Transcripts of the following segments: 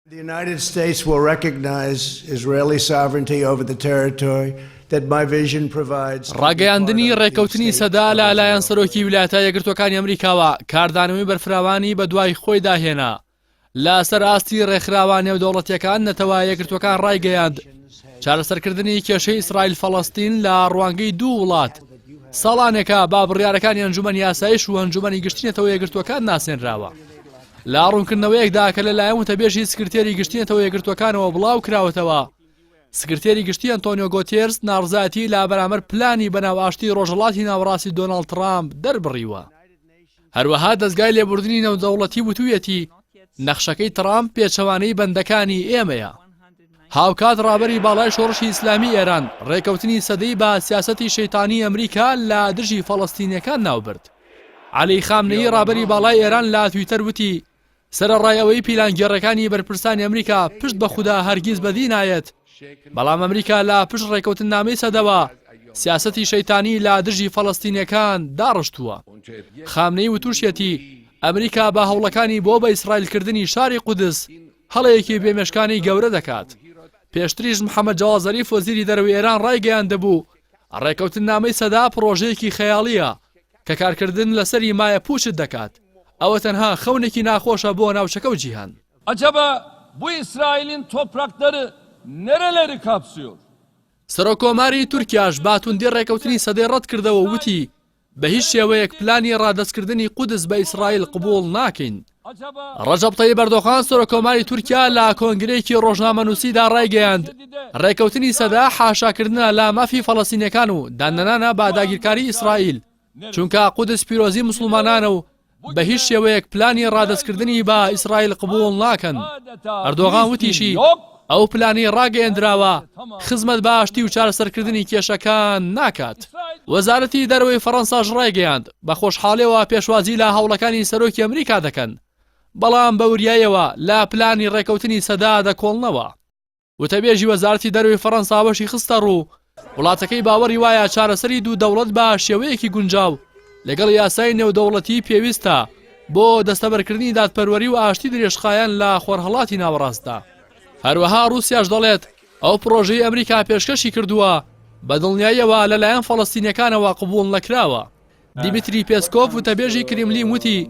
The United States will recognize Israeli sovereignty over the territory that my vision provides. ڕاگەیاندنی ڕێککەوتنی سەدە لە لایەن سەرۆکی ویلایەتە یەکگرتووەکانی ئەمریکاوە کاردانەوەی بەرفراوانی بەدوای خۆیدا هێنا. لە سەر ئاستی ڕێکخراوە نێودەوڵەتیەکان نەتەوە یەکگرتووەکان ڕایگەیاند چارەسەرکردنی کێشەی ئیسرائیل فەڵەستین لە ڕوانگەی دوو وڵات ساڵانێکە با بڕیارەکانی ئەنجومەنی ئاسایش و ئەنجومەنی گشتی نەتەوە یەکگرتووەکان ناسێنراوە. لە ڕوونکردنەوەیەکدا کە لەلایەن وتەبێژی سکرتێری گشتی نەتەوە یەکگرتووەکانەوە بڵاو کراوەتەوە، سکرتێری گشتی ئەنتۆنیۆ گۆتێرس ناڕزایەتی لە بەرامبەر پلانی بەناو ئاشتی ڕۆژهەڵاتی ناوەڕاستی دۆناڵد ترامپ دەربڕیوە. هەروەها دەزگای لێبوردنی نێودەوڵەتی وتوویەتی نەخشەکەی ترامپ پێچەوانەی بەندەکانی ئێمەیە. هاوکات ڕابەری باڵای شۆڕشی ئیسلامی ئێران ڕێکەوتنی سەدەی بە سیاسەتی شەیتانی ئەمریکا لە دژی فەڵەستینیەکان ناوبرد. عەلی خامنەیی ڕابەری باڵای ئێران لە تویتەر وتی، سەرەڕای ئەوەی پیلانگێڕەکانی بەرپرسانی ئەمریکا پشت بە خودا هەرگیز بەدی نایەت، بەڵام ئەمریکا لە پشت ڕێکەوتننامەی سەدەوە سیاسەتی شەیتانی لە دژی فەڵەستینیەکان داڕشتووە. خامنەیی وتوشیەتی، ئەمریکا بە هەوڵەکانی بۆ بە ئیسرائیلکردنی شاری قودس هەڵەیەکی بێمێشکانەی گەورە دەکات. پێشتریش محەمەد جەواد زەریف وەزیری دەرەوەی ئێران ڕایگەیاندبوو، ڕێکەوتننامەی سەدە پڕۆژەیەکی خەیاڵییە کە کارکردن لەسەری مایەپووچت دەکات، ئەوە تەنها خەونێکی ناخۆشە بۆ ناوچەکە و جیهان. Acaba bu İsrail'in toprakları nereleri kapsıyor? سەرۆککۆماری تورکیاش بە توندی ڕێکەوتنی سەدەی ڕەتکردەوە و وتی، بە هیچ شێوەیەک پلانی ڕادەستکردنی قودس بە ئیسرائیل قبوڵ ناکەین. ڕەجەب تەیب ئەردۆغان سەرۆککۆماری تورکیا لە کۆنگرەیەکی ڕۆژنامەنووسیدا ڕایگەیاند، ڕێککەوتنی سەدە حاشاکردنە لە مافی فەڵەستینیەکان و داننەنانە بە داگیرکاری ئیسرائیل، چونکە قودس پیرۆزی موسڵمانانە و بە هیچ شێوەیەک پلانی ڕادەستکردنی بە ئیسرائیل قبوڵ ناکەن. ئەردۆغان وتیشی، ئەو پلانەی ڕاگەیەندراوە خزمەت بە ئاشتی و چارەسەرکردنی کێشەکان ناکات. وەزارەتی دەرەوەی فەڕەنساش ڕایگەیاند، بە خۆشحاڵیەوە پێشوازی لە هەوڵەکانی سەرۆکی ئەمریکا دەکەن، بەڵام بە وریاییەوە لە پلانی ڕێککەوتنی سەدە دەکۆڵنەوە. وتەبێژی وەزارەتی دەرەوەی فەڕەنسا ئەوەشی خستەڕوو، وڵاتەکەی باوەڕی وایە چارەسەری دوو دەوڵەت بە شێوەیەکی گونجاو لەگەڵ یاسای نێودەوڵەتی پێویستە بۆ دەستەبەرکردنی دادپەروەری و ئاشتی درێژخایەن لە خۆرهەڵاتی ناوەڕاستدا. هەروەها ڕووسیاش دەڵێت، ئەو پڕۆژەی ئەمریکا پێشکەشی کردووە بە دڵنیاییەوە لەلایەن فەڵەستینییەکانەوە قبوڵ نەکراوە. دیمیتری پێسکۆڤ وتەبێژی کریملین وتی،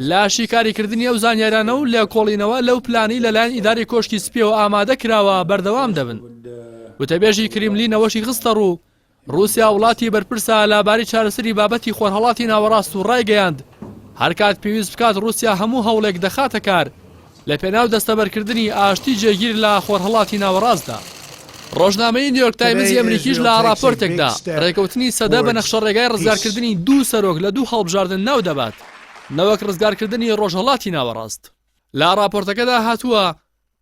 لە شیکاریکردنی ئەو زانیارانە و لێکۆڵینەوە لەو پلانەی لەلایەن ئیدارەی کۆشکی سپیەوە ئامادە کراوە بەردەوام دەبن. وتەبێژی کریملین ئەوەشی خستەڕوو، ڕووسیا وڵاتی بەرپرسە لەبارەی چارەسەری بابەتی خۆرهەڵاتی ناوەڕاست و ڕایگەیاند، هەرکات پێویست بکات ڕووسیا هەموو هەوڵێک دەخاتە کار لە پێناو دەستەبەرکردنی ئاشتی جێگیر لە خۆرهەڵاتی ناوەڕاستدا. ڕۆژنامەی نیویۆرک تایمزی ئەمریکیش لە ڕاپۆرتێکدا ڕێکەوتنی سەدە بە نەخشەڕێگای ڕزگارکردنی دوو سەرۆک لە دوو هەڵبژاردن ناو دەبات نەوەک ڕزگارکردنی ڕۆژهەڵاتی ناوەڕاست. لە ڕاپۆرتەکەدا هاتووە،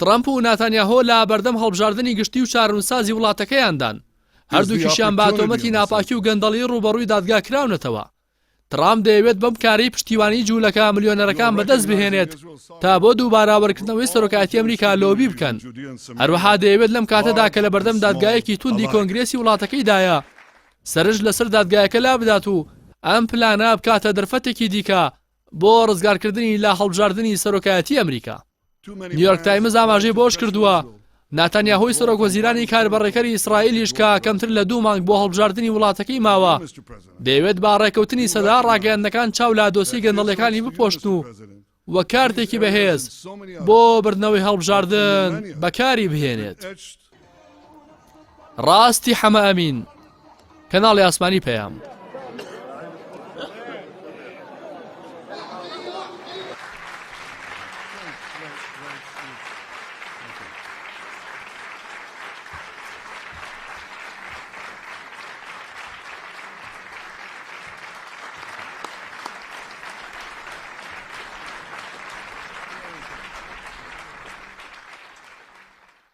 ترەمپ و ناتانیاهۆ لە بەردەم هەڵبژاردنی گشتی و چارەنووسسازی وڵاتەکەیاندان، هەردووکیشیان بە تۆمەتی ناپاکی و گەندەڵی ڕووبەڕووی دادگا کراونەتەوە. ترامپ دەیەوێت بەم کارەی پشتیوانی جوولەکە ملیۆنەرەکان بەدەست بهێنێت تا بۆ دووبارە وەرگرتنەوەی سەرۆکایەتی ئەمریکا لۆبی بکەن. هەروەها دەیەوێت لەم کاتەدا کە لەبەردەم دادگایەکی توندی کۆنگرێسی وڵاتەکەیدایە سەرنج لەسەر دادگایەکە لابدات و ئەم پلانە بکاتە دەرفەتێکی دیکە بۆ ڕزگارکردنی لە هەڵبژاردنی سەرۆکایەتی ئەمریکا. نیویۆرک تایمز ئاماژەی بەوەش کردووە، ناتانیاهۆی سەرۆک وەزیرانی کاربەڕێکەری ئیسرائیلیش کە کەمتر لە دوو مانگ بۆ هەڵبژاردنی وڵاتەکەی ماوە، دەیەوێت بە ڕێککەوتنی سەدا ڕاگەیاندنەکان چاو لە دۆسیەی گەندەڵیەکانی بپۆشن و وەک کارتێکی بەهێز بۆ بردنەوەی هەڵبژاردن بەکاری بهێنێت. ڕاستی حەمە ئەمین، کەناڵی ئاسمانی پەیام.